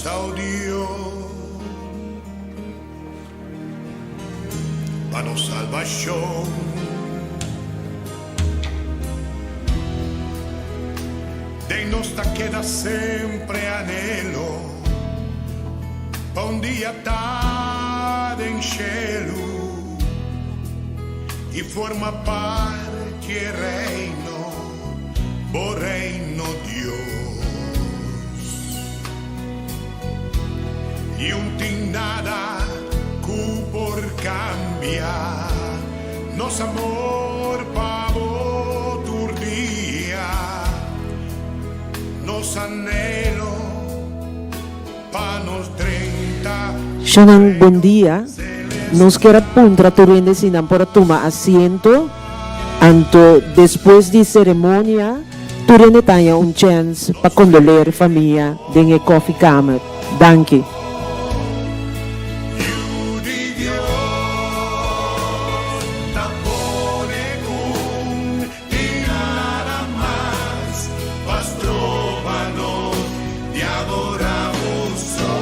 alabanza, oh Dios, pa nos salvacion. Den nos ta keda sempre anhelo pa un dia ta den shelu y forma parti e reino, bo reino Dios. Y un tin nada cu por cambia nos amor pa bo tur dia, nos anhelo pa nos drenta Shonan bon dia. Nos kier a puntra tur hende si nan por a tuma asiento. Anto despues di ceremonia tur hende ta haña un chens pa condoleer famia den e koffiekamer. Danki. Yu di Dios ta pone ku tin nada mas pa stroba nos di adora bo so.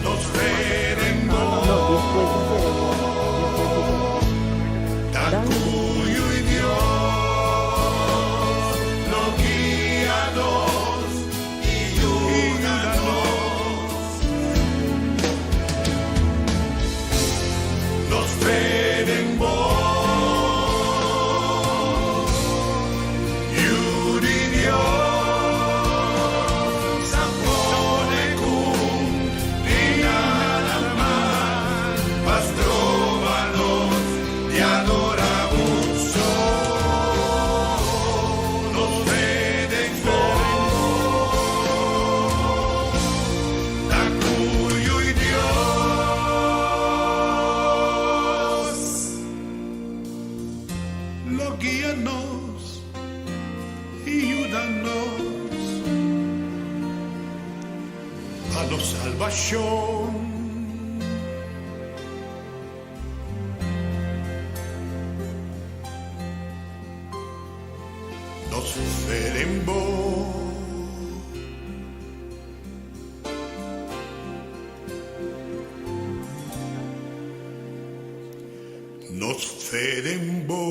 Nos fe den bo ta tuyo i Dios lo guia nos i yuda nos. Nos fe den bo, Yu di Dios, a pone ku tin nada mas pa stroba nos di adora bo so. Nos fe den bo ta tuyo i Dios lo guia nos i yuda nos pa nos salbashon. Nos fe den bo. Nos fe den bo.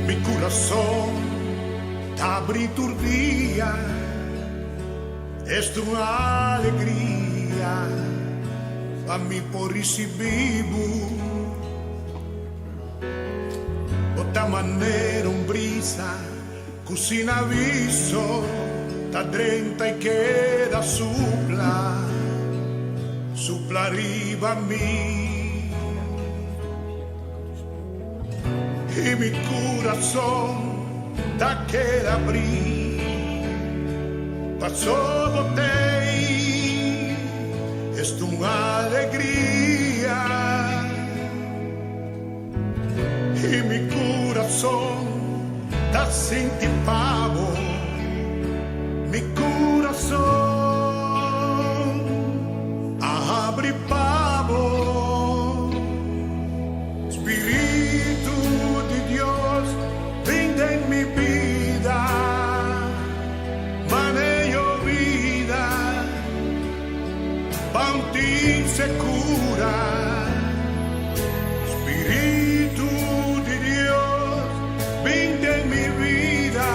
Mi kurason ta abri tur dia, es un alegria pa mi por risibi bo. Bo ta manera un brisa ku sin aviso ta drenta i keda supla, supla riba mi. I mi kurason ta keda abrí paso bo t'ei, es un alegria. I mi kurason ta sinti pa bo, mi kurason a habri pa bo. Spiritu di Dios, bin den mi bida, mane yobida, pa un tin sekura. Spiritu di Dios, bin den mi bida.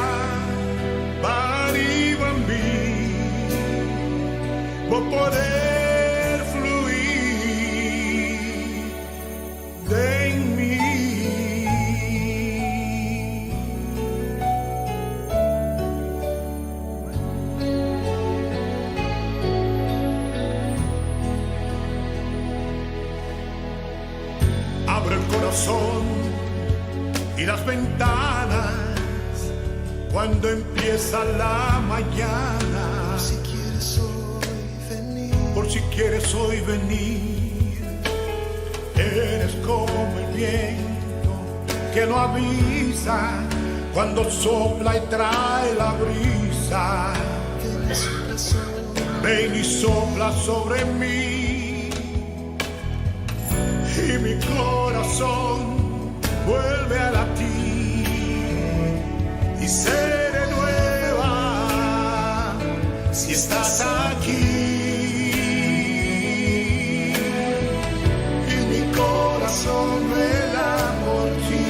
ventanas cuando empieza la mañana. Si quieres hoy venir, Por si quieres hoy venir, eres como el viento que no avisa cuando sopla y trae la brisa. ven y sopla sobre Ven y sopla sobre mí y mi corazón vuelve a latir y se renueva si estás aquí. Y mi corazón vela por ti,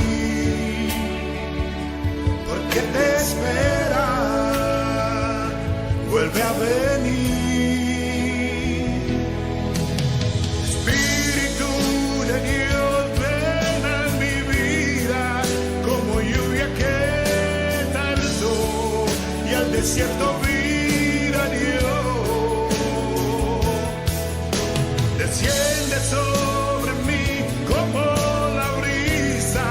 porque te espera, vuelve a venir. Espíritu de Dios, ven a mi vida como lluvia que tardó y al desierto vida dio. Desciende sobre mí como la brisa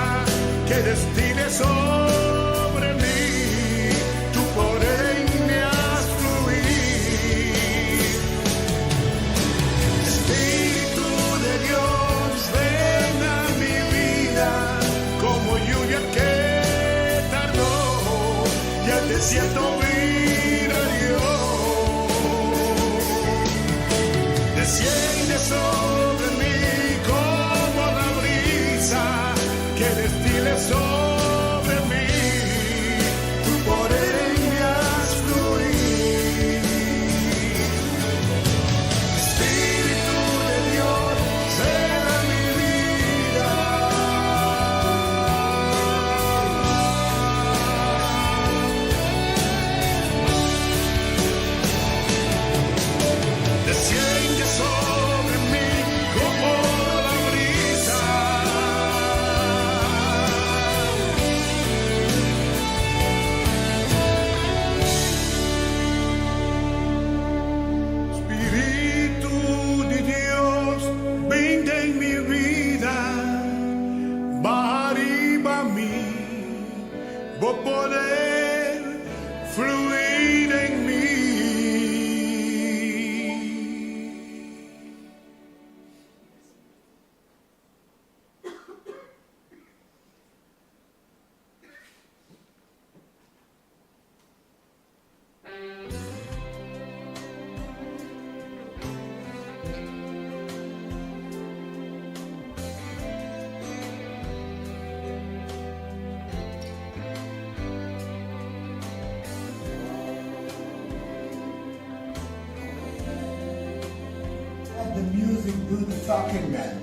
que destile sobre mí tu poder y me haz fluir. Espíritu de Dios, ven a mi vida como lluvia que tardó y al desierto vida dio. Desciende sobre mí como la brisa que destile sobre mí tu poder y me haz fluir. Espíritu de Dios, ven a mi vida. Desciende sobre mí como la brisa. Espíritu de Dios, ven en mi vida, va arriba a mí, voy a poder fluir en mí. Let the music do the talking, man.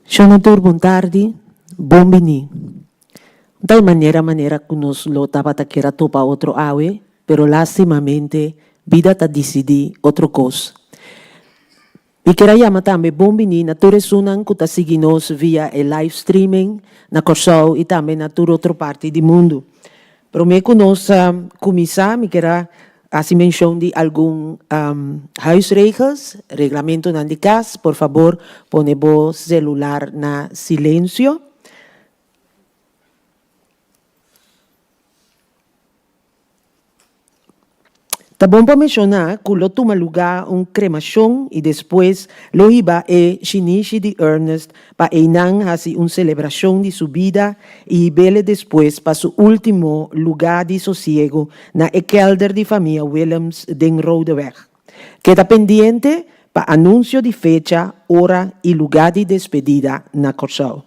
Shona tur bon tardi, bon bini. Tal manera manera ku nos lo tabata kier a topa otro awe, pero lastimamente bida ta disidí otro kos. Mi kier a yama tambe bon bini na tur esunnan ku ta sigui nos via e live streaming na Kòrsou i tambe na tur otro parti di mundu. Promé ku nos kuminsá mi kier a hasi menshon di algun huisregels, reglamentonan di kas. Por fabor pone bo selular na silensio. Ta bon pa menshoná ku lo tuma lugá un kremashon i despues lo hiba e shinishi di Ernest pa einan hasi un selebrashon di su bida i hib'ele despues pa su último lugá di sosiego na e kèlder di famia Willems den Rodeweg. Keda pendiente pa anunsio di fecha, ora i lugá di despedida na Kòrsou.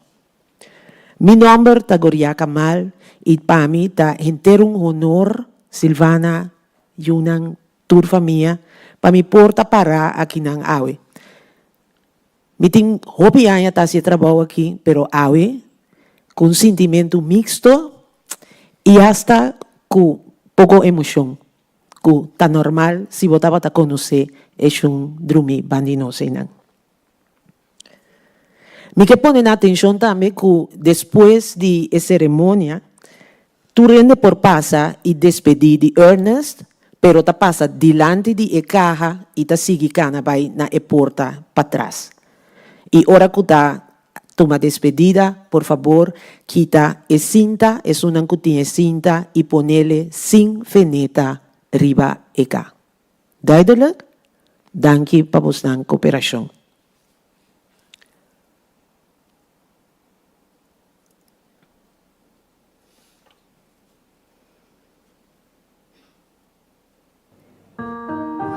Mi nòmber ta Goria Kamal i pa mi ta henter un honor, Silvana, yunan, tur famia, pa mi por ta pará akinan awe. Mi tin hopi aña ta hasi e trabou aki, pero awe ku un sintimentu mixto i asta ku poko emoshon, ku ta normal si bo tabata konosé eshun drumí bandi nos einan. Mi ke pone na atenshon tambe ku despues di e seremonia, tur hende por pasa i despedí di Ernest, pero ta pasa dilanti di e kaha i ta sigui kana bai na e porta patras. I ora ku ta. tuma despedida, por fabor kita e sinta, esunnan ku tin e sinta i ponele sin feneta riba e ka. Duidelijk? Danki pa bosnan koperashon.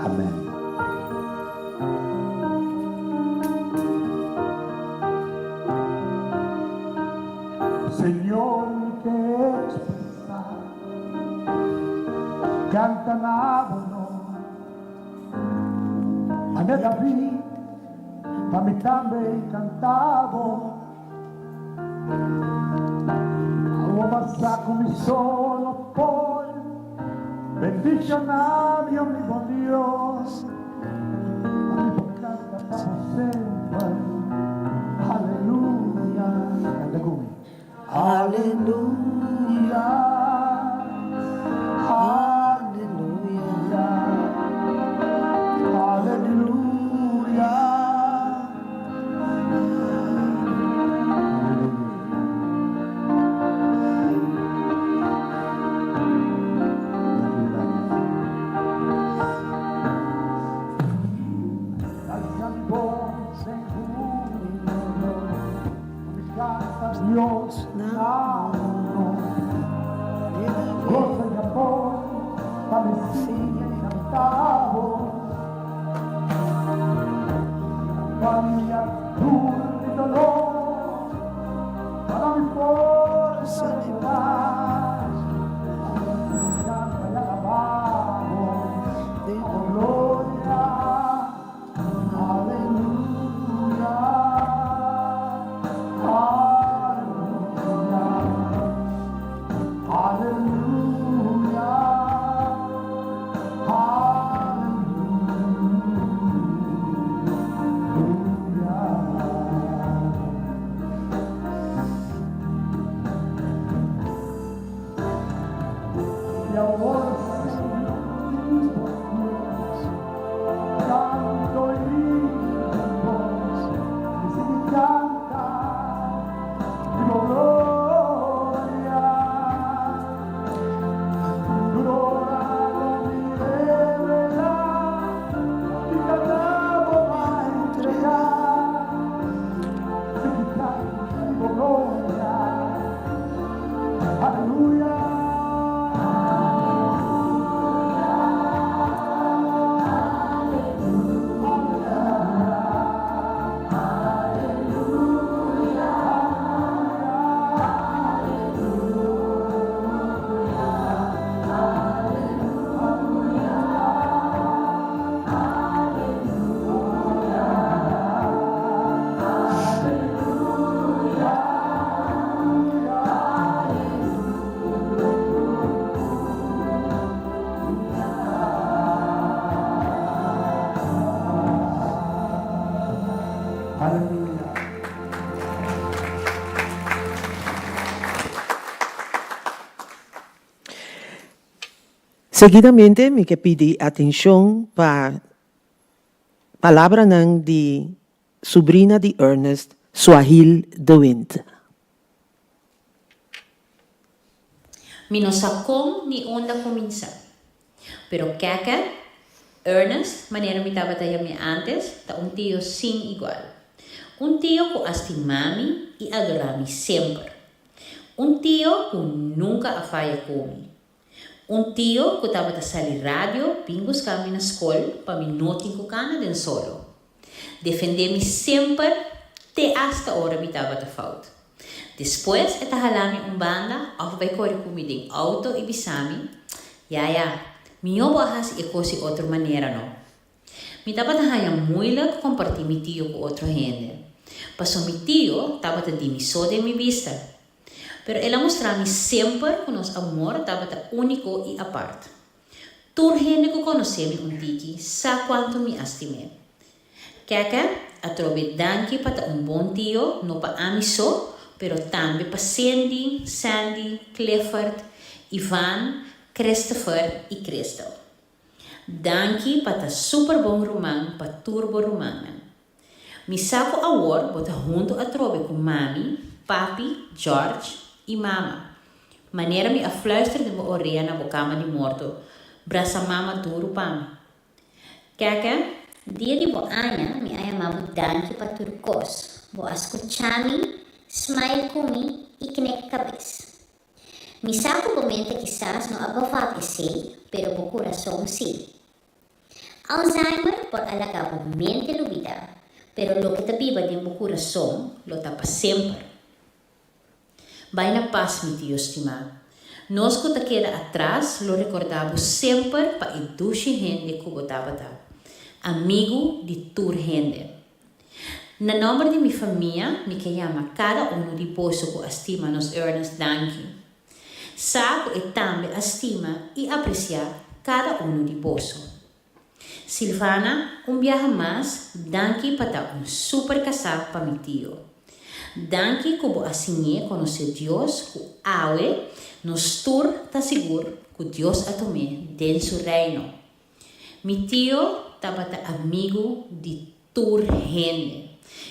Amen. Señor mi ke expresa Canta na bo nomber Ane David pa mi tambe canta bo Awo basa ku mi solo por Bendiciona mi, oh mi bon Dios, Pa mi por canta pa bo semper, Aleluya. Canta cu mi. Aleluya, aleluya, aleluya. Seguidamente mi ke pidi atencion pa palabranan di subrina di Ernest, Swahil de Wind. Mi no sa kon ni unda kuminsá. Pero Keke, Ernest, manera mi tabata yam'é ántes, ta un tio sin igual. Un tio ku a stima mi i adorá mi semper. Un tio ku nunka a faya ku mi. Un tio ku tabata sali radio bin buska mi na skol pa mi no tin ku kana den solo. Defendé mi semper te asta ora mi tabata fout. Despues e ta hala mi un banda òf bai kore ku mi den outo i bisa mi, Yaya, mihó bo a hasi e kos di otro manera no. Mi tabata haña muilik kompartí mi tio ku otro hende, pasobra mi tio tabata di mi so den mi bista. Pero el a mustra mi semper ku nos amor tabata úniko i apart. Tur hende ku konosé mi un tiki sa kuantu mi a stim'é. Kèkè, atrobe danki pa ta un bon tio, no pa ami so, pero tambe pa Cindy, Sandy, Clifford, Ivan, Christopher i Crystal. Danki pa ta super bon ruman pa tur bo rumannan. Mi sa ku awor bo ta huntu atrobe ku mami, papi, George i mama. Manera mi a fluister den bo orea na bo kama di morto, brasa mama duru pa mi. Kèkè? Dia di bo aña mi a yama bo danki pa tur kos. Bo a skucha mi, smile ku mi i knek kabes. Mi sa ku bo mente kisas no a bevat esei, pero bo kurason si. Alzheimer por a laga bo mente lubidá, pero loke ta biba den bo kurason lo ta pa semper. Bai na pas, mi tio stimá. Nos ku ta keda atras lo rekordá bo semper pa e dushi hende ku bo tabata, amigu di tur hende. Na nòmber di mi famia, mi ke yama kada unu di boso ku a stima nos Ernest danki. Sa ku e tambe a stima i apresiá kada unu di boso. Silvana, un biaha mas, danki pa ta un super kasá pa mi tio. Danki ku bo a siñ'é konosé Dios ku awe nos tur ta sigur ku Dios a tum'é den su Reino. Mi tio tabata amigu di tur hende.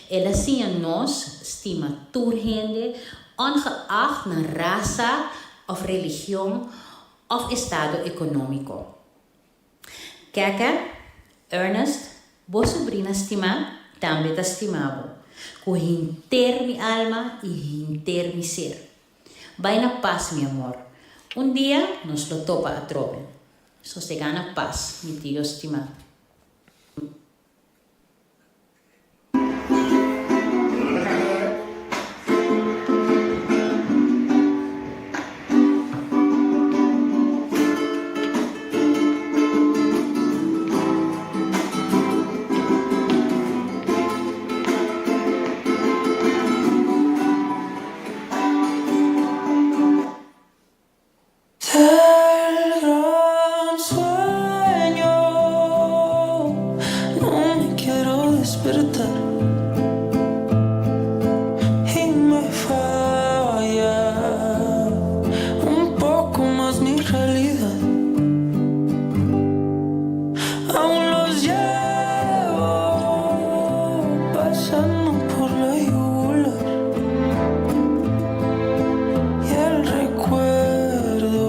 El a siña nos stima tur hende ongeacht nan rasa of religion of estado economico. Keke, Ernest, bo sobrina stimá tambe ta stima bo ku henter mi alma i henter mi ser. Bai na pas mi amor. Un dia nos lo topa atrobe. Sosegá na pas, mi tio stimá. El gran sueño, no me quiero despertar y me falla un poco más mi realidad. Aún los llevo pasando por la yugular y el recuerdo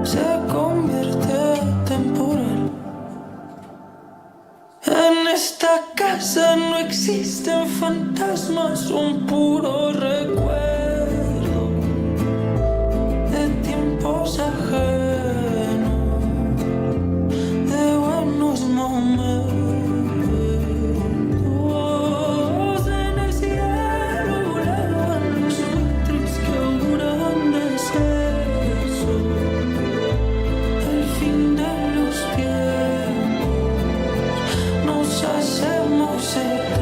se convierte temporal. En esta casa no existen fantasmas, son puro recuerdo de tiempos ajenos, de buenos momentos. En el cielo volaban los buitres que auguran deceso, el fin de los tiempos. Nos hacemos eternos.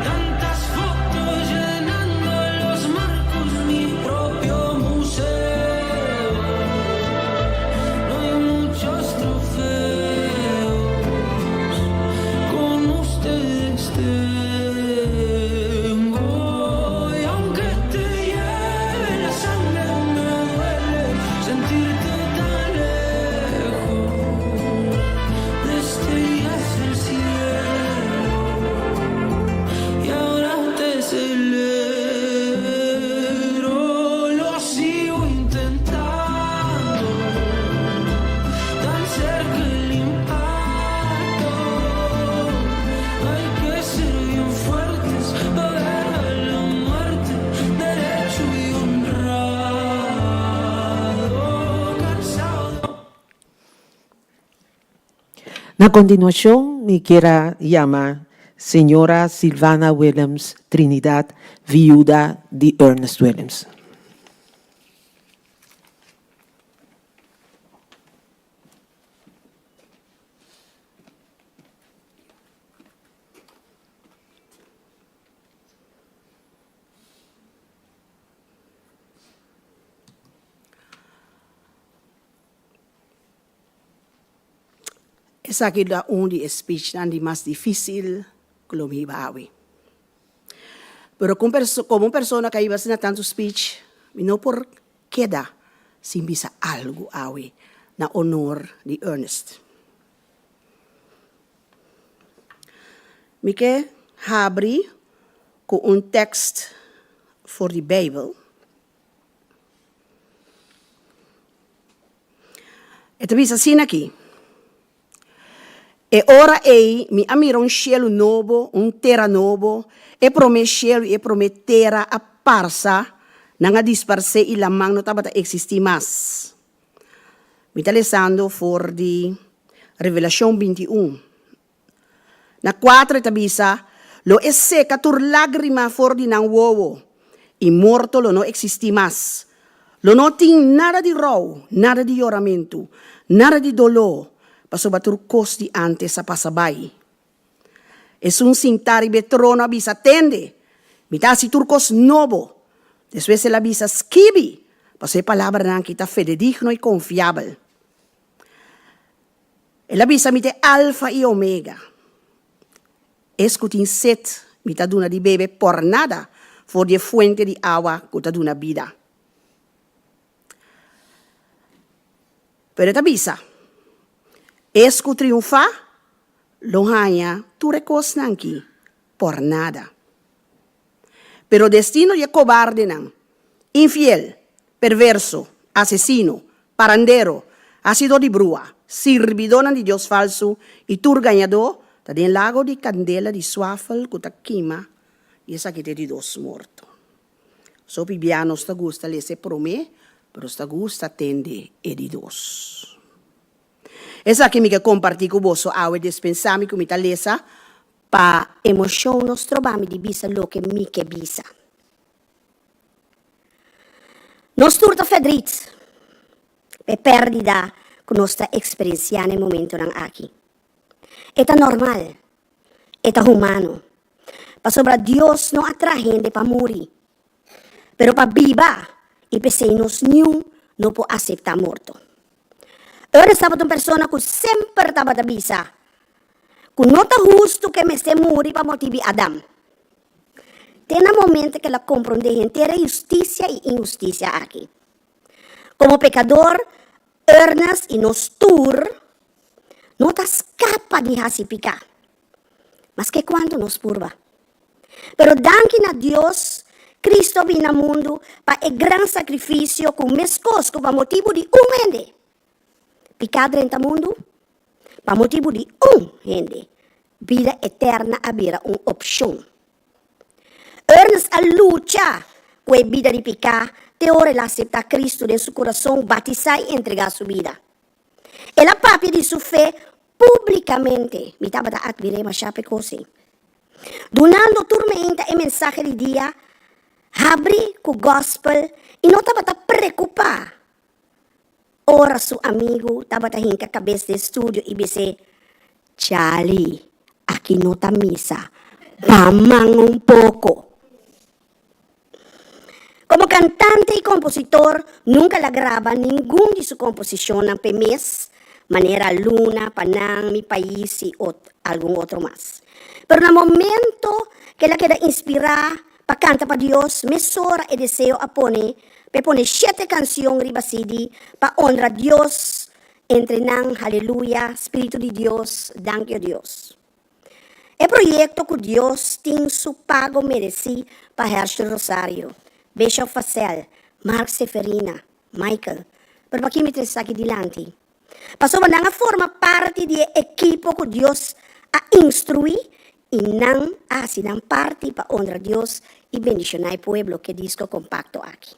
Tantas fotos llenando los marcos, mi propio museo. No hay muchos trofeos con ustedes tengo. Y aunque te lleve la sangre, me duele sentirte tan lejos. Destellas el cielo y ahora te celebro. Lo sigo intentando, tan cerca el impacto. Hay que ser bien fuertes para ver a la muerte derecho y honrado. Cansado. Na kontinuashon mi kier a yama señora Silvana Willems Trinidad, viuda di Ernest Willems. Esaki ta un di e speechnan di mas difísil ku lo mi hiba awe. Pero komo un persona ku a hiba asina tantu speech, mi no por keda sin bisa algu awe na honor di Ernest. Mi ke habri ku un tekst for di Beibel. E ta bisa asina aki, E ora ei mi a mira un shelu nobo, un tera nobo, e promé shelu i e promé tera a parsa, nan a disparsé i laman no tabata eksistí mas. Mi ta lesando for di Revelashon 21. Na kuater e ta bisa, Lo e seka tur lágrima for di nan wowo, i morto lo no eksistí mas. Lo no tin nada di rou, nada di yoramentu, nada di doló, pasobra tur kos di ántes a pasa bai. Esun sintá riba e trono a bisa, Tende! Mi ta hasi tur kos nobo. Despues el a bisa, Skibi, pasobra e palabranan akí ta fededigno i konfiabel. El a bisa, Mi ta e Alfa i Omega. Es ku tin set, mi ta duna di bebe pòrnada for di e fuente di awa ku ta duna bida. Pero e ta bisa, Es ku triunfá lo haña tur e kosnan akí pòrnada. Pero destino di e kobardenan, infiel, perverso, asesino, parandero, hasidó di brua, sirbidónan di dios falsu i tur gañadó ta den lago di kandela di swafel ku ta kima, i esaki ta e di dos morto. So pibia nos ta gusta lesa e promé, pero nos ta gusta tende e di dos. Esaki mi ke kompartí ku boso awe, dispensá mi ku mi ta lesa pa. Emoshon no stroba mi di bisa loke mi ke bisa. Nos tur ta ferdrit pa e pèrdida ku nos ta eksperensiá na e momentunan aki. E ta normal, e ta humano, pasobra Dios no a traha hende pa muri, pero pa biba, i p'esei nos niun no por aseptá morto. Ernest tabata un persona ku semper tabata bisa ku no ta hustu ku e mester muri pa motibu di Adam. Te na momento ku el a komprondé henter e hustisia i inhustisia aki. Komo pekador, Ernest i nos tur no ta skapa di hasi piká, maske kuantu nos purba. Pero danki na Dios, Kristu a bini na mundu pa e gran sakrifisio ku meskos ku pa motibu di un hende piká drenta mundu, pa motibu di un hende bida eterna a bira un opshon. Ernest a lucha ku e bida di piká te ora el a aseptá Kristu den su kurason, batisá i entregá su bida. El a papia di su fe públikamente. Mi tabata atmir'é mashá p'e kos ei. Dunando tur meinta e mensahe di dia, habri ku gòspel i no tabata preokupá Ora su amigu tabata hinka kabes den studio i bis'é, Charlie, aki no ta misa, baman un poko. Komo kantante i kompositor nunka el a graba ningun di su komposishonnan p'e mes, manera Luna, Pa Nan, Mi Pais i algun otro mas. Pero na momento ku el a keda inspirá Pa kanta pa Dios, mesora e deseo a pone p'e pone shete kansion riba CD pa honra Dios, entre nan Haleluya, Spiritu di Dios, Danki o Dios. E proyekto ku Dios tin su pago meresí pa Hershel Rosario, Bishop Facel, Mark Seferina, Michael, pero pakí mi trese esaki dilanti? Pasobra nan a forma parti di e ekipo ku Dios a instruí i nan a hasi nan parti pa onra Dios i bendishoná e pueblo ku e disko kompakto aki.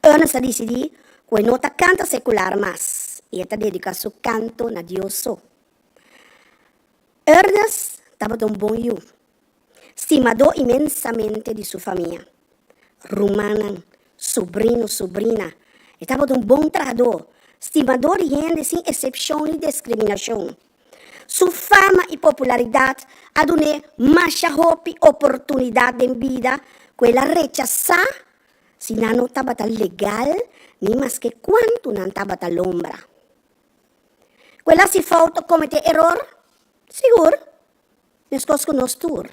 Ernest a disidí ku e no ta kanta sekular mas i e ta dediká su kanto na Dios so. Ernest tabata un bon yu, stimadó inmensamente di su famia, rumannan, subrino, subrina. E tabata un bon trahadó, stimadó di hende sin eksepshon ni diskriminashon. Su fama i popularidat a dun'é masha hopi oportunidat den bida ku el a rechasá si nan no tabata legal ni maske kuantu nan tabata lombra. Ku el hasi fout o kometé eror? Sigur, meskos ku nos tur.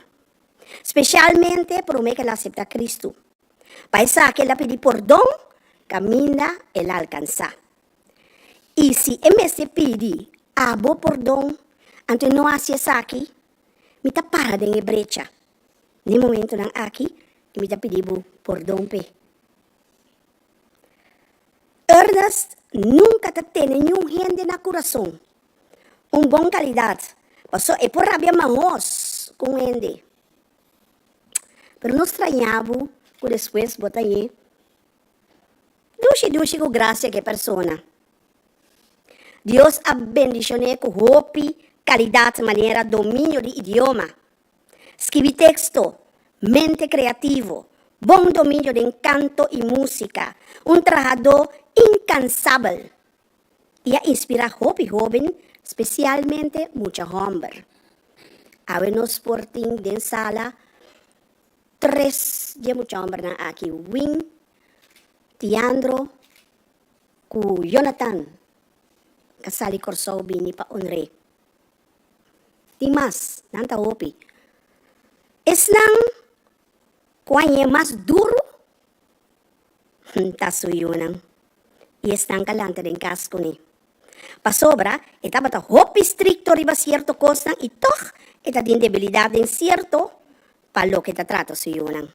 Spesialmente promé ku el a aseptá Kristu. Pa esaki el a pidi pordon kaminda el a alkansá. I si e mester pidi abo pordon, anto e no hasi esaki, mi ta para den e brecha n'e momentunan aki i mi ta pidi bo pordon p'e. Ernest nunka ta tene niun hende na kurason. Un bon kalidat, paso e por rabia mahos ku un hende. Pero no straña bo ku despues bo ta ñe dushi dushi ku grasia ku e persona. Dios a bendishon'é ku hopi kalidat manera dominio di idioma, skibi teksto, mente kreativo, bon dominio den kanto i músika, un trahadó inkansabel i a inspirá hopi hóben, spesialmente mucha hòmber. Awe nos por tin den sala tres dje mucha hòmbernan aki, Win, Tiandro ku Jonathan ka sali Kòrsou bini pa onr'é. Tin mas, nan ta hopi. Esnan ku a ñe mas duru ta su yunan i esnan ka lanta den kas kuné. Pasobra e tabata hopi strikto riba sierto kosnan i tòg e ta tin debilidat den sierto pa loke ta trata su yunan.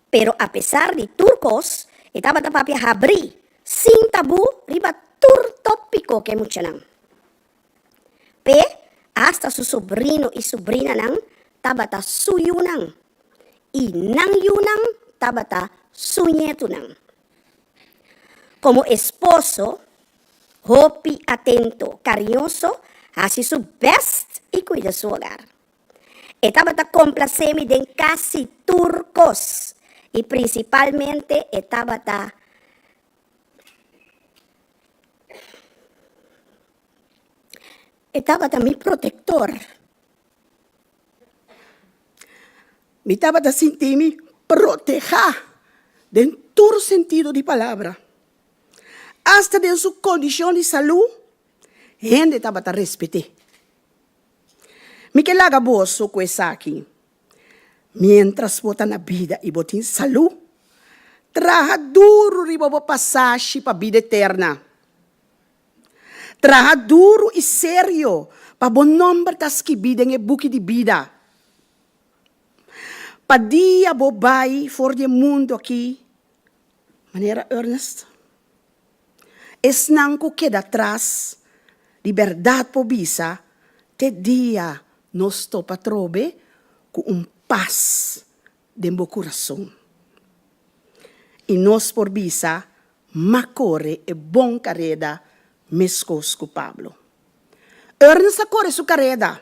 Pero apesar di tur kos, e tabata papia habrí, sin tabú riba tur tópiko ku e muchanan. P'e, asta su sobrino i sobrinanan tabata su yunan, i nan yunan tabata su ñetunan. Komo esposo, hopi atento, kariñoso, hasi su bèst i kuida su hogar. E tabata komplasé mi den kasi tur kos, i prinsipalmente e tabata E tabata mi protektor. Mi tabata sinti mi protehá den tur sentido di palabra. Asta den su kondishon di salú, hende tabata respet'é. Mi ke laga boso ku esaki, Miéntras bo ta na bida i bo tin salú, traha duru riba bo pasashi pa bida eterna. Traha duru i serio pa bo nòmber ta skibí den e buki di bida. Pa dia bo bai for di e mundu akí, manera Ernest, Esnan ku keda tras di bèrdat por bisa te dia nos topa atrobe ku un pas den bo kurason. I nos por bisa m'a kore e bon kareda meskos ku Pablo. Ernest a kore su kareda.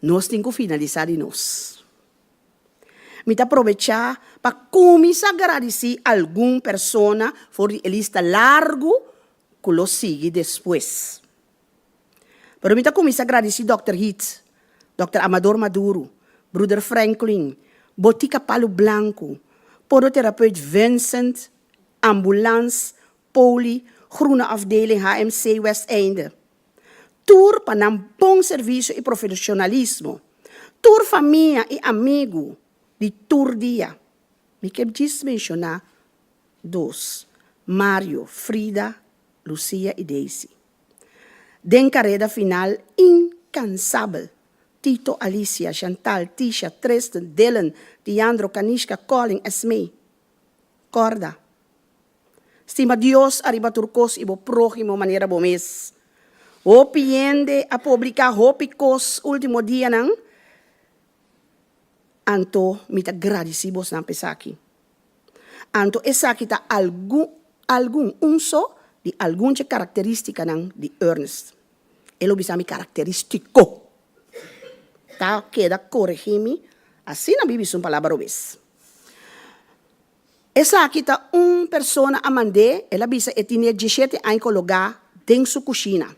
Nos tin ku finalisá di nos. Mi ta probechá pa kuminsá gradisí algun persona for di e lista largu ku lo sigui despues. Pero mi ta kuminsá gradisí Dòkter Heath, Dòkter Amador Maduro, Bruder Franklin, Botica Palu Blanku, Podoterapeut Vincent, Ambulans, Poli, Groene Afdeling HMC Westeinde. Tur pa nan bon servisio i profesionalismo. Tur famia i amigu di tur dia. Mi ke djis menshoná dos, Mario, Frida, Lucia i Daisy. Den kareda final inkansabel, Tito, Alicia, Chantal, Tisha, Tristan, Dylan, Tiandro, Kanishka, Colin, Esmee. Kòrda. Stima Dios ariba tur kos i bo próhimo manera bo mes. Hopi hende a publiká hopi kos último dianan, anto mi ta gradisí bosnan pa esaki. Anto esaki ta algun, algun, un so di algun dje karakterístikanan di Ernest. E lo bisa mi karakterístiko. Ta keda koregí mi, asina mi bisa un palabra robes. Esaki ta un persona a mand'é, el a bisa e tine dieshete aña kologá den su kushina.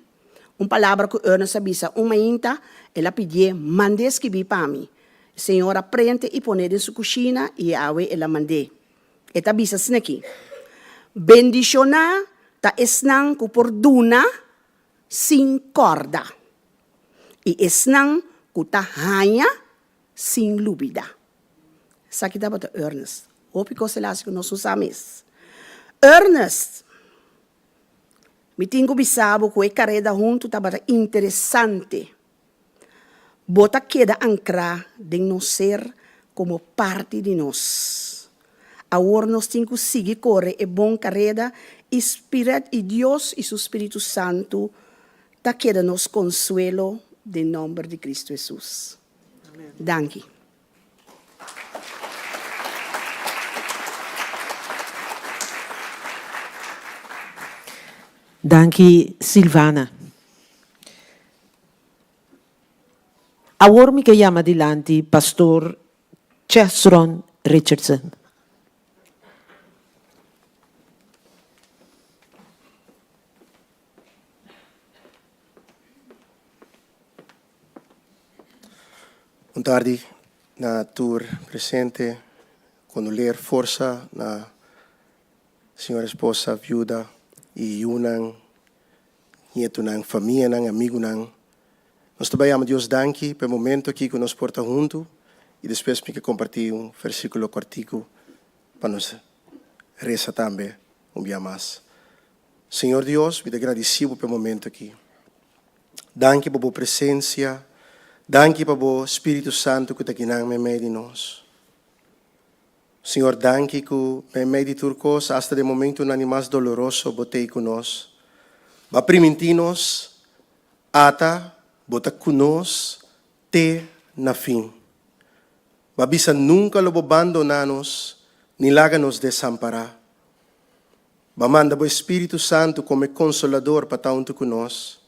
Un palabra ku Ernest a bisa un mainta, el a pidié mand'é skibí pa mi. E señor a prente i pon'é den su kushina i awe el a mand'é. E ta bisa asina aki, Bendishoná. ta esnan ku por duna sin kòrda i esnan ku ta haña sin lubidá. Esaki tabata Ernest. Hopi kos el hasi ku nos no sa mes. Ernest, mi tin ku bisa bo ku e kareda huntu tabata interesante. Bo ta keda ankrá den nos ser komo parti di nos. Awor nos tin ku sigui kore e bon kareda i Spirit i Dios i Su Spiritu Santu ta keda nos konsuelo den nòmber di Kristu Hesus. Danki. Danki Silvana. Awor mi ke yama dilanti Pastor Chesron Richardson. Un tardi na tur presente. Kondoleer forsa na señora esposa, viuda y yunan, nietunan, famianan, amigunan. Nos ta bai yama Dios danki pa e momento aki ku nos por ta huntu y despues mi ke komparti un versikulo kòrtiku pa nos resa tambe un bia mas. Señor Dios, mi ta gradisí bo pa e momento aki. Danki pa bo presensia, danki pa bo Spiritu Santu ku ta kinan meimei di nos. Señor, danki ku meimei di tur kos, asta den momentunan di mas doloroso, bo t'ei ku nos. Bo a primintí nos, Ata bo ta ku nos te na fin. Bo a bisa nunka lo bo bandoná nos ni laga nos desampará. Bo a manda bo Espíritu Santu komo e Konsolador pa ta huntu ku nos,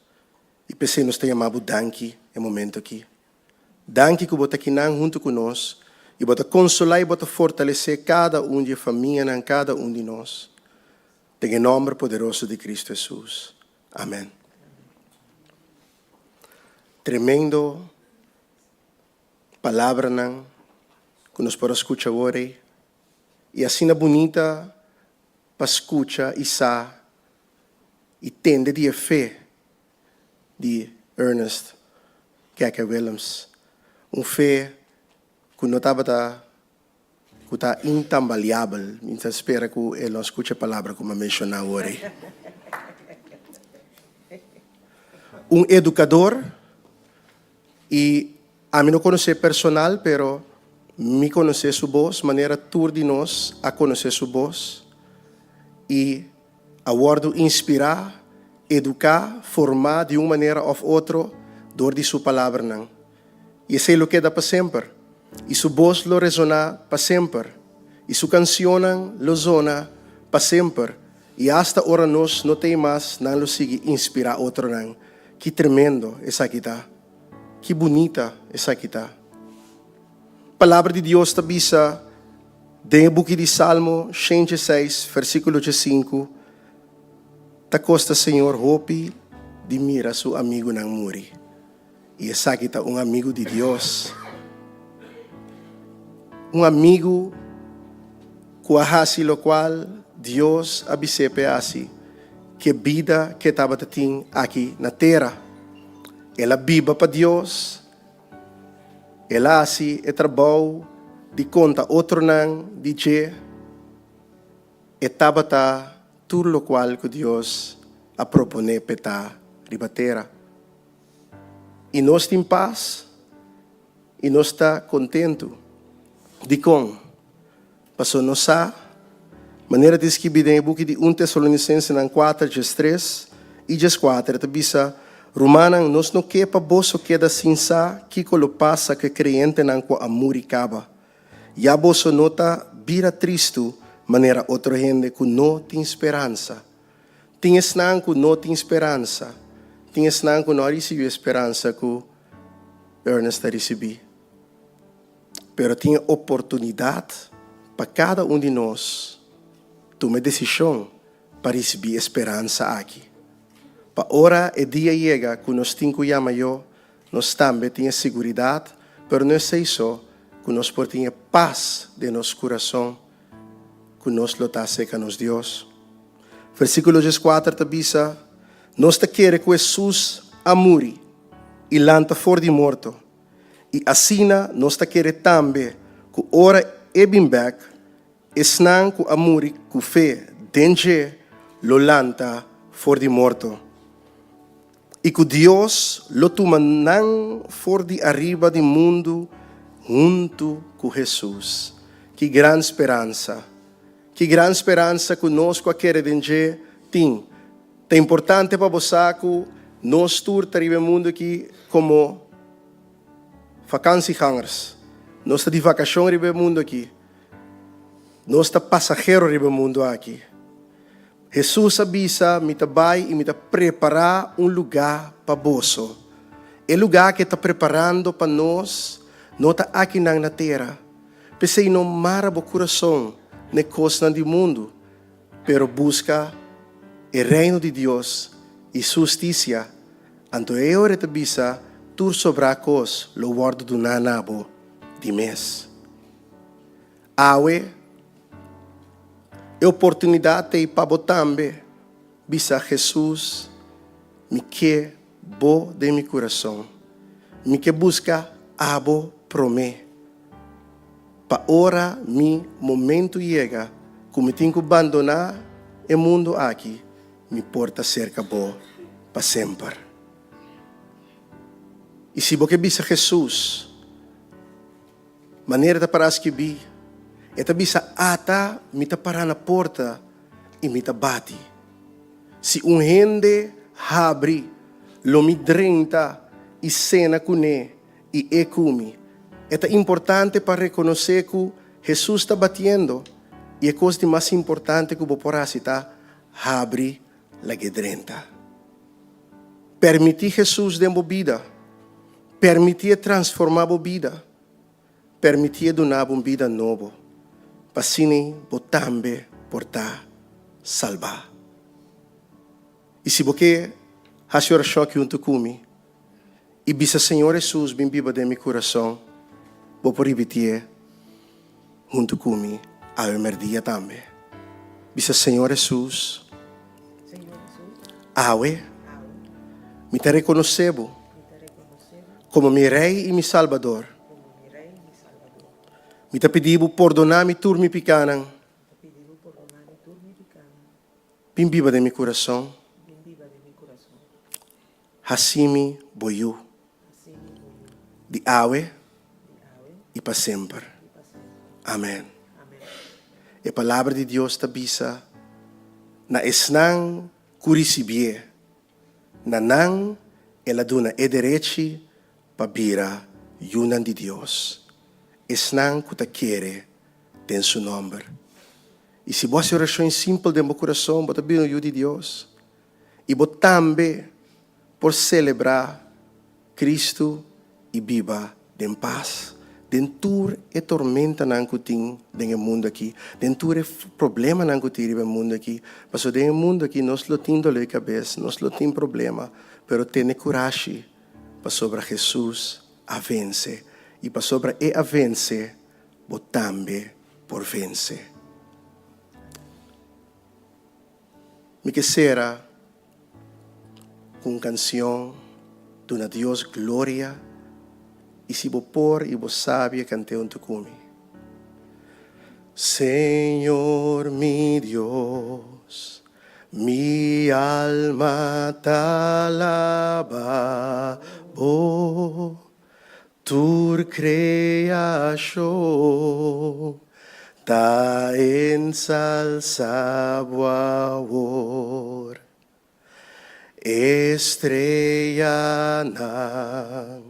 i p'esei nos ta yama bo danki e momento akí. Danki ku bo ta kinan huntu ku nos i bo ta konsolá i bo ta fortalesé kada un di e famianan, kada un di nos. Den e nòmber poderoso di Kristu Hesus. Amèn. Tremendo palabranan ku nos por a skucha awor ei. I asina bunita pa skucha i sa i tende di e fe di Ernest Keke Willems. Un fe ku no tabata, ku ta intambaliabel. Mi ta spera ku e lo a skucha e palabra ku mi a menshoná awor ei. Un edukador i Ami no konosé personal, pero mi konosé su bos manera tur di nos a konosé su bos i a wòrdu inspirá, eduká, formá di un manera òf otro dor di su palabranan. I esei lo keda pa semper, i su bos lo resoná pa semper, i su kansionnan lo zona pa semper, i asta ora nos no t'ei mas nan lo sigui inspirá otronan. Ki tremendo esaki ta! Ki bunita esaki ta! Palabra di Dios ta bisa den e buki di Salmo 106, versíkulo 5, Ta kosta Señor hopi di mira su amigunan muri. I esaki ta un amigu di Dios. Un amigu ku a hasi lokual Dios a bis'é p'e hasi, ku e bida ku e tabata tin aki na tera. El a biba pa Dios, el a hasi e trabou di konta otronan di dje. E tabata tur lokual ku Dios a proponé p'e ta riba tera. I nos tin pas i nos ta kontentu. Dikon? Pasobra nos sa, manera ta skibí den e buki di Un Tesalonisensenan kuater djestres i djeskuater, e ta bisa, Rumannan, nos no ke pa boso keda sin sa kiko lo pasa ku e kreyentenan ku a muri kaba. Ya boso no ta bira tristu manera otro hende ku no tin speransa. Tin esnan ku no tin speransa. Tin esnan ku no a risibí e speransa ku Ernest a risibí. Pero tin e oportunidat pa kada un di nos tuma e desishon pa risibí e speransa aki. Pa ora e dia yega ku nos tin ku yama yo, nos tambe tin e siguridat, pero no esei so, ku nos por tin e pas den nos kurason ku nos lo ta serka nos Dios. Versíkulo 14 ta bisa, Nos ta kere ku Hesus a muri i lanta for di morto, i asina nos ta kere tambe ku ora e bin bèk, esnan ku a muri ku fe den dje lo lanta for di morto, i ku Dios lo tuma nan for di ariba di mundu huntu ku Hesus. Ki gran speransa! Ki gran speransa ku nos ku a kere den dje tin! Ta importante pa bo sa ku nos tur ta riba e mundu aki komo vakansiegangers. Nos ta di vakashon riba e mundu aki. Nos ta pasahero riba e mundu aki. Hesus a bisa, Mi ta bai i mi ta prepará un lugá pa boso. E lugá ku e ta preparando pa nos no ta akinan na tera. P'esei no mara bo kurason na e kosnan di mundu, pero buska e Reino di Dios i su hustisia, anto e ora e ta bisa, Tur sobrá kos lo wòrdu duná na bo di mes. Awe, e oportunidat ei pa bo tambe bisa Hesus, Mi ke bo den mi kurason. Mi ke buska abo promé. Pa ora mi momentu yega ku mi tin ku bandoná e mundu aki, mi por ta serka bo pa semper. I si bo ke bisa Hesus, manera ta pará skibí, e ta bisa, Ata mi ta pará na porta i mi ta bati. Si un hende habri, lo mi drenta i sena kuné i e ku mi. E ta importante pa rekonosé ku Hesus ta batiendo i e kos di mas importante ku bo por hasi ta habri lag'é drenta. Permití Hesus den bo bida. Permitié transformá bo bida. Permitié duna bo un bida nobo pa asina bo tambe por ta salbá. I si bo ke hasi orashon aki huntu ku mi, i bisa Señor Hesus bin biba den mi kurason, bo por ripitié huntu ku mi awe merdia tambe. Bisa Señor Hesus, awe mi ta rekonosé bo komo mi Rei i mi Salbador. Mi ta pidi bo pordoná mi tur mi pikánan. Bin biba den mi kurason. Hasi mi bo yu. Di awe i pa semper. Amen. E Palabra di Dios ta bisa na esnan ku risibié, na nan el a duna e derechi pa bira yunan di Dios, esnan ku ta kere den su nòmber. I si bo hasi orashon simpel den bo kurason, bo ta bira un yu di Dios. I bo tambe por selebrá Kristu i biba den pas den tur e tormentanan ku tin den e mundu akí, den tur e problemanan ku tin riba e mundu akí. Pasobra den e mundu akí nos lo tin doló di kabes, nos lo tin problema, pero tene kurashi pasobra Hesus a vense i pasobra E a vense, bo tambe por vense. Mi ke sera ku un kansion Duna Dios Gloria i si bo por i bo sabi e kant'é huntu ku mi. Señor mi Dios, mi alma ta alaba bo. Tur kreashon ta ensalsá bo awor. Estrellanan,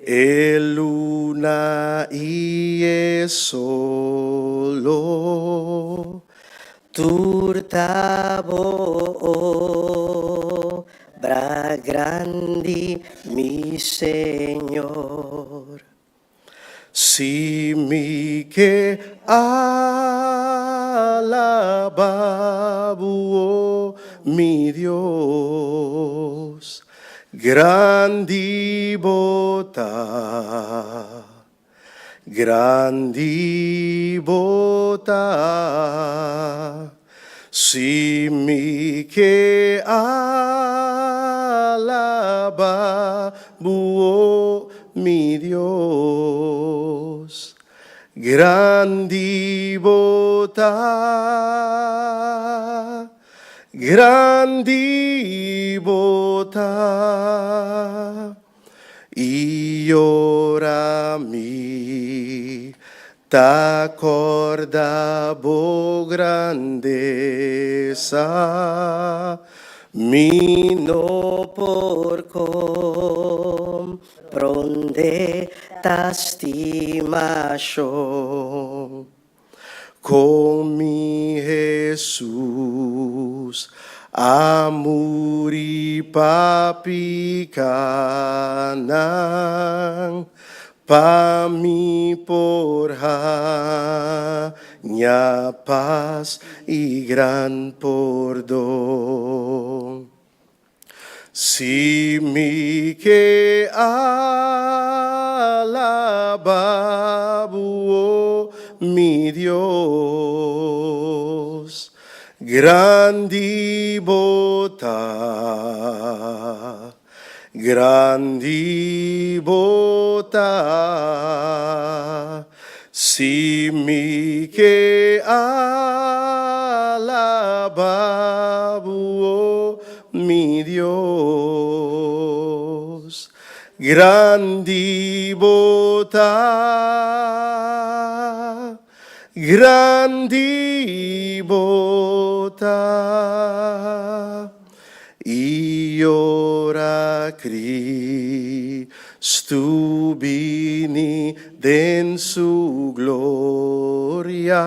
e luna i e solo, Tur ta bo obra grandi, mi Señor. Si mi ke alaba bo, o mi Dios, grandi bo ta. Grandi bo ta. Si mi ke alaba Bo, o mi Dios, grandi Bo ta, grandi Bo ta. I ora mi ta kòrda bo grandesa, mi no por komprondé ta stimashon. Kon mi Hesus a muri pa pikanan, pa mi por haña pas i gran pordon. Si mi ke alaba Bo, o mi Dios, grandi Bo ta, grandi Bo ta. Si mi ke alaba Bo, o mi Dios, grandi Bo ta, grandi Bo ta. I ora Cristo bini den su gloria,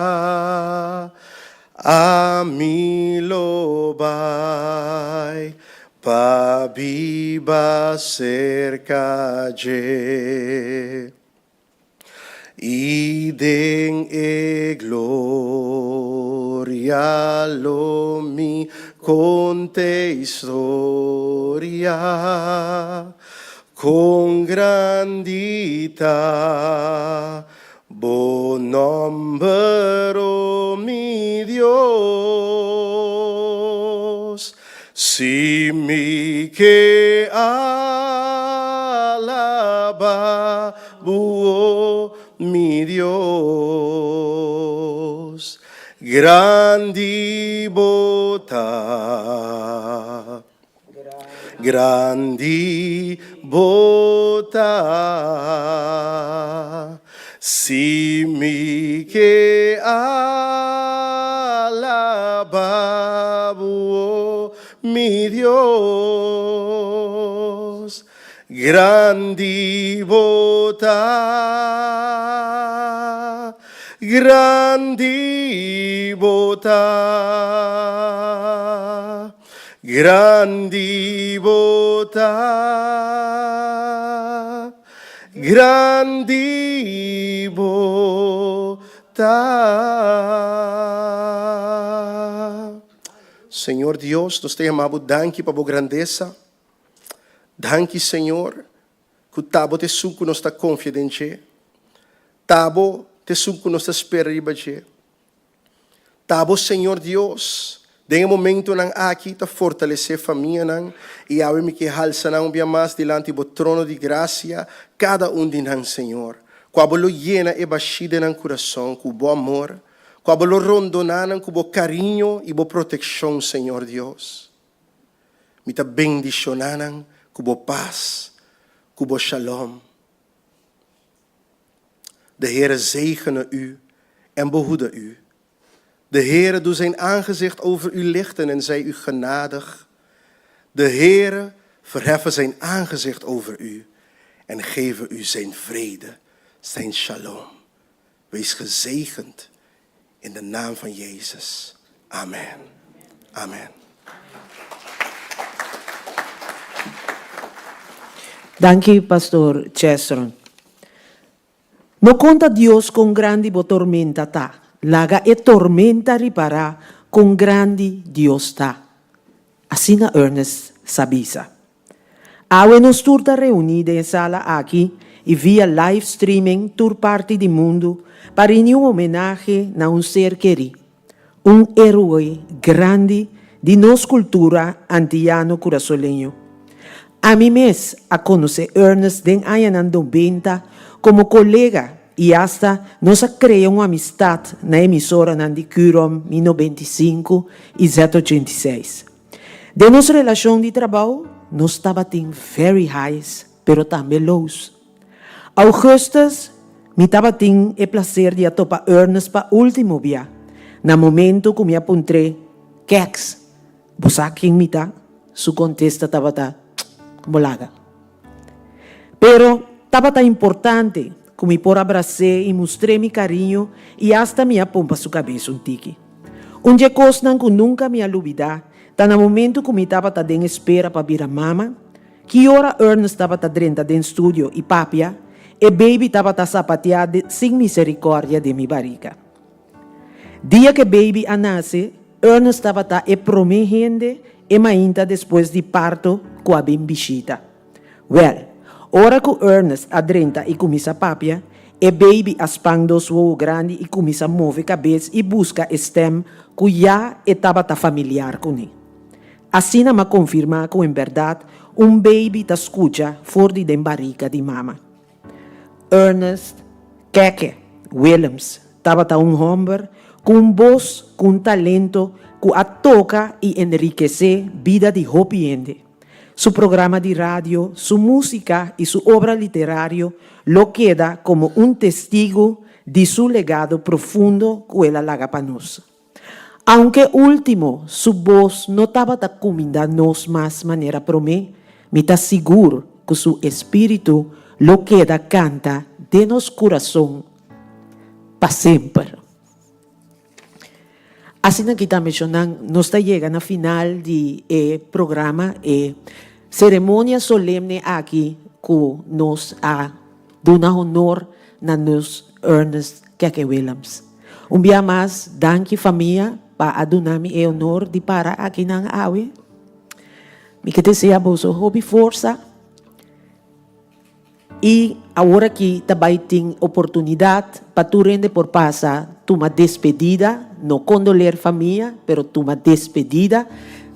ami lo bai pa biba serka dje. I den e gloria lo mi konta e historia kon grandi ta bo nòmber, o mi Dios. Si mi ke alaba Bo, o mi Dios, grandi Bo ta, grandi Bo ta. Si mi ke alaba Bo, o mi Dios, grandi Bo ta, grandi Bo ta, grandi Bo ta. Grandi bo ta. Señor Dios, nos ta yama bo danki pa bo grandesa. Danki, Señor, ku ta bo ta esun ku nos ta konfia den dje. Ta bo ta esun ku nos ta spera riba dje. Ta bo, Señor Dios, den e momentonan aki ta fortalesé famianan i awe mi ke halsa nan un bia mas dilanti bo trono di grasia, kada un di nan, Señor, ku abo lo yena e bashí den nan kurason ku bo amor, ku abo lo rondoná nan ku bo kariño i bo protekshon, Señor Dios. Mi ta bendishoná nan ku bo pas, ku bo shalom. De Heere zegene u en behoede u. De Heere doe zijn aangezicht over u lichten en zij u genadig. De Heere verheffen zijn aangezicht over u en geven u zijn vrede, zijn shalom. Wees gezegend in de naam van Jezus. Amen. Amen. Danki Pastor Chesron. No konta Dios kon grandi bo tormenta ta, laga e tormenta ripará kon grandi Dios ta. Asina Ernest sa bisa. Awe nos tur ta reuní den e sala aki i via live streaming tur parti di mundu pa rindi un homenahe na un ser kerí. Un héroe grandi di nos kultura antiyano kurasoleño. Ami mes a konosé Ernest den añanan nobenta komo kolega i asta nos a krea un amistat na emisoranan di Curom Mi 95 i Z 86. Den nos relashon di trabou nos tabatin very highs pero tambe lows. Augustus, mi tabatin e placer di a topa Ernest pa ultimo bia, na momento cu mi a puntr'é, Keks, bo sa ken mi ta? Su contesta tabata, Bo laga. Pero tabata importante cu mi por a bras'é y mustr'é mi cariño y hasta mi a pompa su cabes un tiki. Un dje cosnan cu nunca mi a lubida ta na momento cu mi tabata den espera pa bira mama, Ki ora Ernest tabata drenta den studio i papia, e baby tabata sapateá sin misericordia den mi barica. Dia cu e baby a nace, Ernest tabata e prome hende e mainta despues di parto cu a bin bishita. Wel, ora cu Ernest a drenta i cuminsa papia, e baby a span dos wowo grandi i cuminsa move cabes i busca e stem cu ya e tabata familiar cune. Asina m'a konfirmá ku en bèrdat un beibi ta skucha for di den barika di mama. Ernest Keke Willems tabata un hòmber ku un bos ku un talento ku a toka i enrikesé bida di hopi hende. Su programa di radio, su músika i su obra literario lo keda komo un testigu di su legado profundo ku el a laga pa nos. Aunke último su bos no tabata kuminda nos mas manera promé, mi ta sigur ku su espíritu lo keda kanta den nos kurason pa semper. Asina ki ta menshonan, nos ta yega na final di e programa, e seremonia solemne aki ku nos a duna honor na nos Ernest Keke Willems. Un bia mas, danki famia pa a duna mi e honor di para akinan awe. Mi ke desea boso hopi forsa i awor aki ta bai tin oportunidat pa tur hende por pasa tuma despedida, no kondoler famia, pero tuma despedida,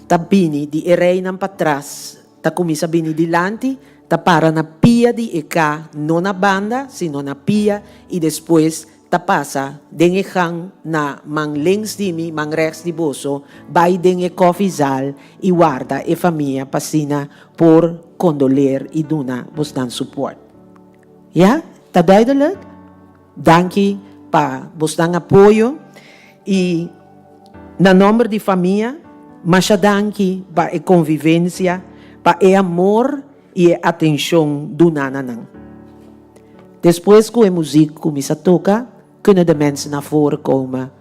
ta bini di e reinan patras ta kuminsá bini dilanti, ta para na pia di e ka, no na banda, sino na pia, i despues ta pasa den e gang na man links di mi, man rechts di boso, bai den e koffiezaal i warda e famia pa asina por kondoleer i duna bosnan support. Ya? Ta duidelijk? Danki pa bosnan apoyo i na nomber di famia masha danki pa e konvivensia, pa e amor i e atenshon duna na nan. Despues ku e muziek kuminsa toka, kunnen de mensen naar voren komen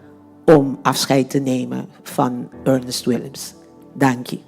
om afscheid te nemen van Ernest Willems. Danki.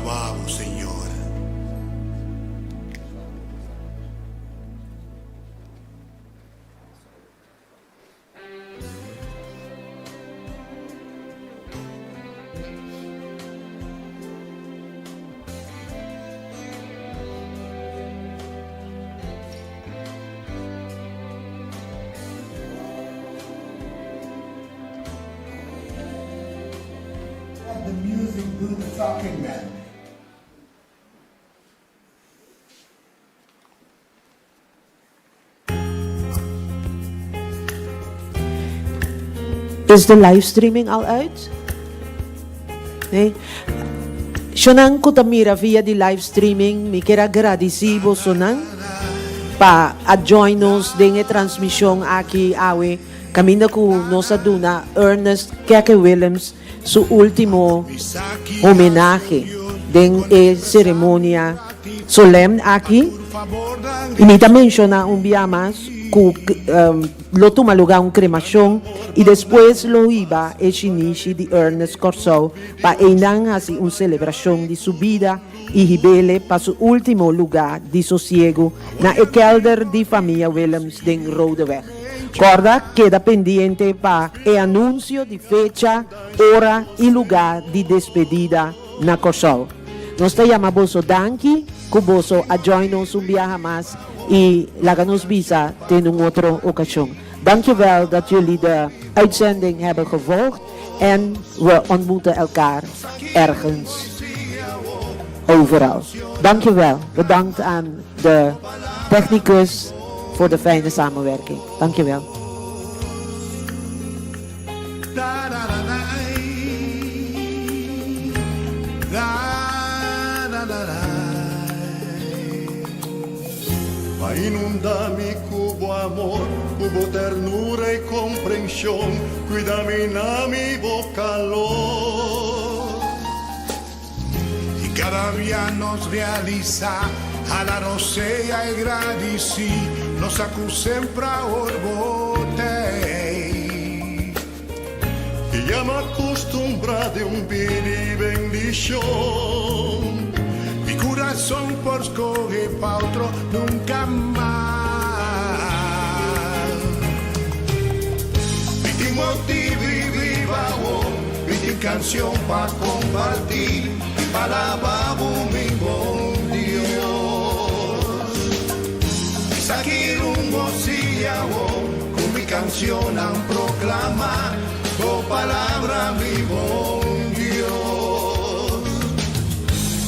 alabá bo, Señor. Let the music do the talking, man. Is de livestreaming al uit? Nee? Shonan ku ta mira via di livestreaming, mi kier a gradisí bosonan pa a join nos den e transmishon aki awe kaminda ku nos a duna Ernest Keke Willems su último homenahe den e seremonia solèm aki. I mi ta menshoná un bia mas ku lo tuma lugá un kremashon i despues lo hiba e shinishi di Ernest Kòrsou pa einan hasi un selebrashon di su bida i hib'ele pa su último lugá di sosiegu na e kèlder di famia Willems den Rodeweg. Kòrda keda pendiente pa e anunsio di fecha, ora i lugá di despedida na Kòrsou. Nos ta yama boso danki ku boso a join nos un biaha mas i laga nos bisa te un otro okashon. Dankjewel dat jullie de uitzending hebben gevolgd en we ontmoeten elkaar ergens overal. Dankjewel. Bedankt aan de technicus voor de fijne samenwerking. Dankjewel. Pa inundá mi ku bo amor, ku bo ternura i komprenshon, kuida mi na mi bo kalor. I kada bia nos realisá, hala nos sea i gradisí, nos sa ku semper awor bo t'ei. I ya m'akustumbrá di un bida i bendishon. Mi kurason por skohe pa otro nunka mas. Mi tin motibu i biba awor, mi tin kanshon pa kompartí i pa laba bo mi bon Dios. Mi sa ki rumbo sigui awor, ku mi kanshonnan proklamá bo palabra mi bon Dios.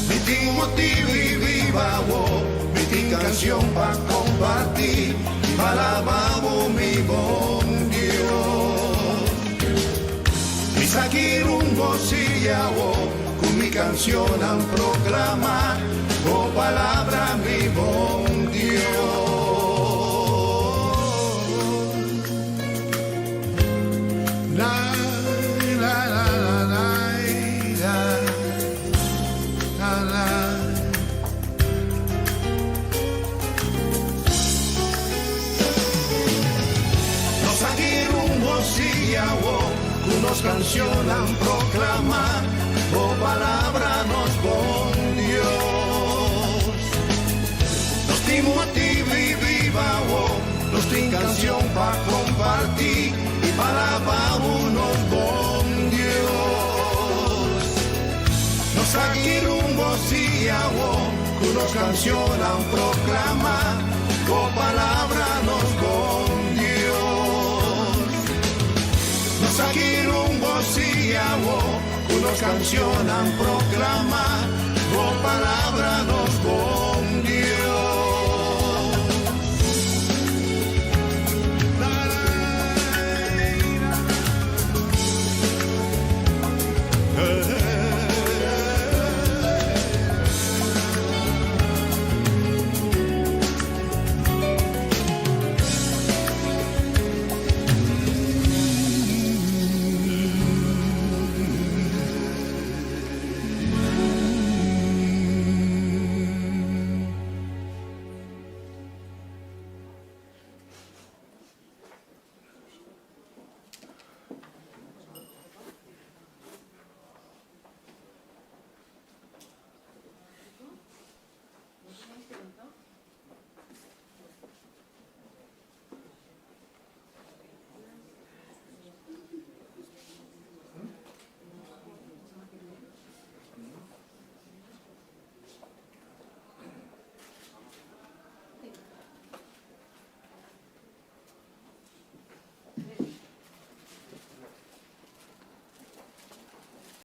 Mi tin motibu i biba awor, mi tin kanshon pa kompartí i pa laba bo mi bon Dios. Mi sa ki rumbo sigui awor, ku mi kanshonnan proklamá bo palabra mi bon Dios. Nos aki rumbo sigui awo, ku nos kanshonnan proklamá bo palabra nos bon Dios. Nos tin motibu i biba awo, nos tin kanshon pa kompartí i pa alabá bo nos bon Dios. Nos aki rumbo sigui awo, ku nos kanshonnan proklamá bo palabra nos bon Dios. Nos aki rumbo sigui awo, ku nos kanshonnan proklamá.